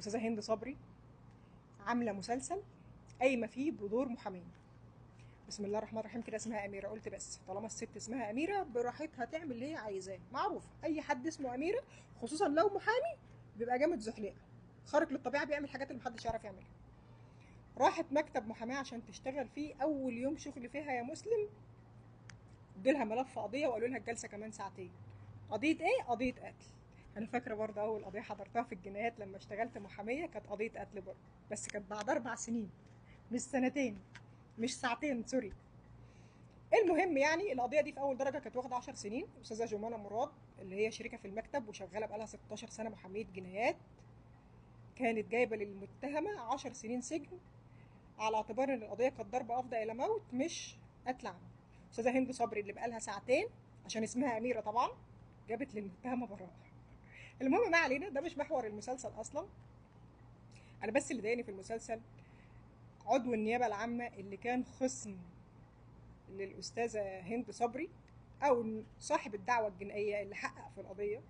الاستاذة هند صبري عامله مسلسل قايمة فيه بدور محاميه. بسم الله الرحمن الرحيم كده، اسمها اميره. قلت بس طالما الست اسمها اميره براحتها تعمل اللي هي عايزاه، معروف اي حد اسمه اميره خصوصا لو محامي بيبقى جامد زحليقه، خارق للطبيعة، بيعمل حاجات اللي محدش يعرف يعملها. راحت مكتب محاماة عشان تشتغل فيه. اول يوم شغل فيها يا مسلم ادولها ملف قضية وقالوا لها الجلسة كمان ساعتين. قضية ايه؟ قضية قتل. انا فاكره برضه اول قضية حضرتها في الجنايات لما اشتغلت محاميه كانت قضية قتل برضه، بس كانت بعد 4 سنين مش سنتين، مش ساعتين، sorry. المهم يعني القضية دي في اول درجه كانت واخده 10 سنين. استاذه جمانه مراد اللي هي شريكه في المكتب وشغالة بقالها 16 سنة محاميه جنايات، كانت جايبه للمتهمه 10 سنين سجن على اعتبار ان القضية كانت ضرب افضى الى موت مش قتل عمد. استاذه هند صبري اللي بقالها ساعتين عشان اسمها اميره طبعا جابت للمتهمه براءه. المهم ما علينا، ده مش محور المسلسل اصلا. انا بس اللي ضايقني في المسلسل عضو النيابة العامة اللي كان خصم للاستاذه هند صبري او صاحب الدعوة الجنائية اللي حقق في القضية.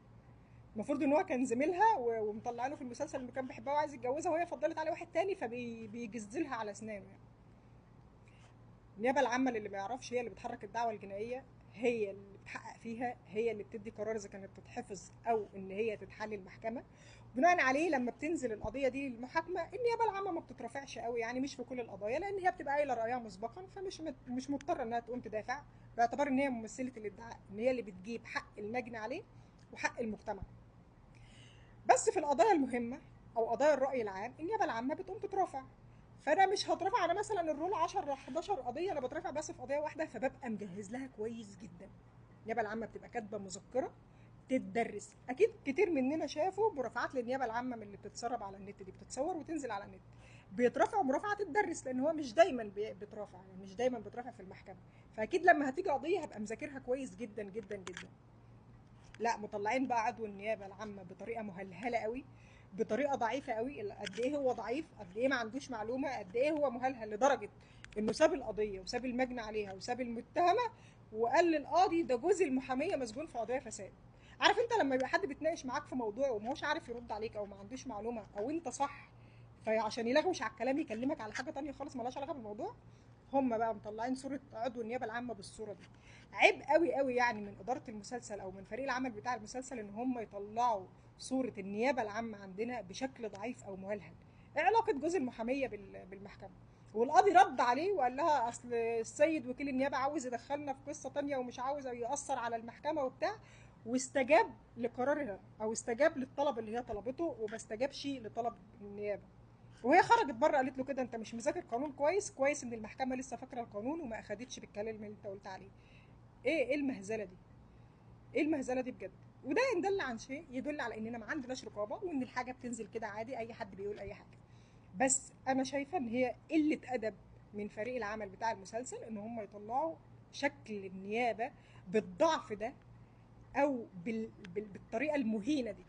المفروض ان هو كان زميلها ومطلع له في المسلسل انه كان بيحبها وعايز يتجوزها، وهي فضلت عليه واحد تاني فبيجزلها على اسنانه. يعني النيابة العامة اللي ما يعرفش هي اللي بتحرك الدعوة الجنائية، هي اللي بتحقق فيها، هي اللي بتدي قرار اذا كانت تتحفظ او ان هي تتحل المحكمة. بناء عليه لما بتنزل القضية دي للمحاكمه النيابة العامة ما بتترافعش قوي، يعني مش في كل القضايا، لان هي بتبقى قايله رايها مسبقا، فمش مش مضطرة انها تقوم تدافع، باعتبار ان هي ممثلة الادعاء، ان هي اللي بتجيب حق المجني عليه وحق المجتمع. بس في القضايا المهمة او قضايا الراي العام النيابة العامة بتقوم تترافع. فانا مش هترافع انا مثلا الرول 10 11 قضية، انا بترافع بس في قضية واحدة، فببقى مجهز لها كويس جدا. النيابة العامة بتبقى كاتبه مذكره تتدرس. اكيد كتير مننا شافوا مرافعات للنيابه العامة من اللي بتتسرب على النت دي، بتتصور وتنزل على النت، بيترافعوا مرافعه تتدرس، لان هو مش دايما بيترافع، يعني مش دايما بيترافع في المحكمة. فاكيد لما هتيجي قضية هبقى مذاكرها كويس جدا جدا جدا. لا، مطلعين بقى عضو النيابة العامة بطريقة مهلهله قوي، بطريقة ضعيفة قوي. قد ايه هو ضعيف، قد ايه ما عندوش معلومة، قد ايه هو مهلهل، لدرجة انه ساب القضية وساب المجني عليها وساب المتهمه وقال للقاضي ده جوز المحاميه مسجون في قضية فساد. عارف انت لما يبقى حد بيتناقش معاك في موضوع وما هوش عارف يرد عليك او ما عندوش معلومة او انت صح، فعشان يلغوش على الكلام يكلمك على حاجة تانية خالص مالهاش علاقة بالموضوع. هم بقى مطلعين صوره عضو النيابة العامة بالصورة دي. عيب قوي قوي يعني من ادارة المسلسل او من فريق العمل بتاع المسلسل ان هم يطلعوا صوره النيابة العامة عندنا بشكل ضعيف او مهلهل. ايه علاقة جوز المحاميه بالمحكمه؟ والقاضي رد عليه وقال لها اصل السيد وكيل النيابة عاوز يدخلنا في قصة تانية ومش عاوز ياثر على المحكمة وبتاع، واستجاب لقرارها او استجاب للطلب اللي هي طلبته وما استجابش لطلب النيابة. وهي خرجت بره قالت له كده انت مش مذاكر قانون كويس، كويس ان المحكمة لسه فاكره القانون وما اخدتش بالكلام اللي انت قلت عليه. ايه المهزلة دي؟ ايه المهزلة دي بجد؟ وده ان دل عن شيء يدل على اننا ما عندناش رقابه، وان الحاجة بتنزل كده عادي، اي حد بيقول اي حاجة. بس انا شايفه ان هي قلة ادب من فريق العمل بتاع المسلسل ان هم يطلعوا شكل النيابة بالضعف ده او بالطريقة المهينه دي.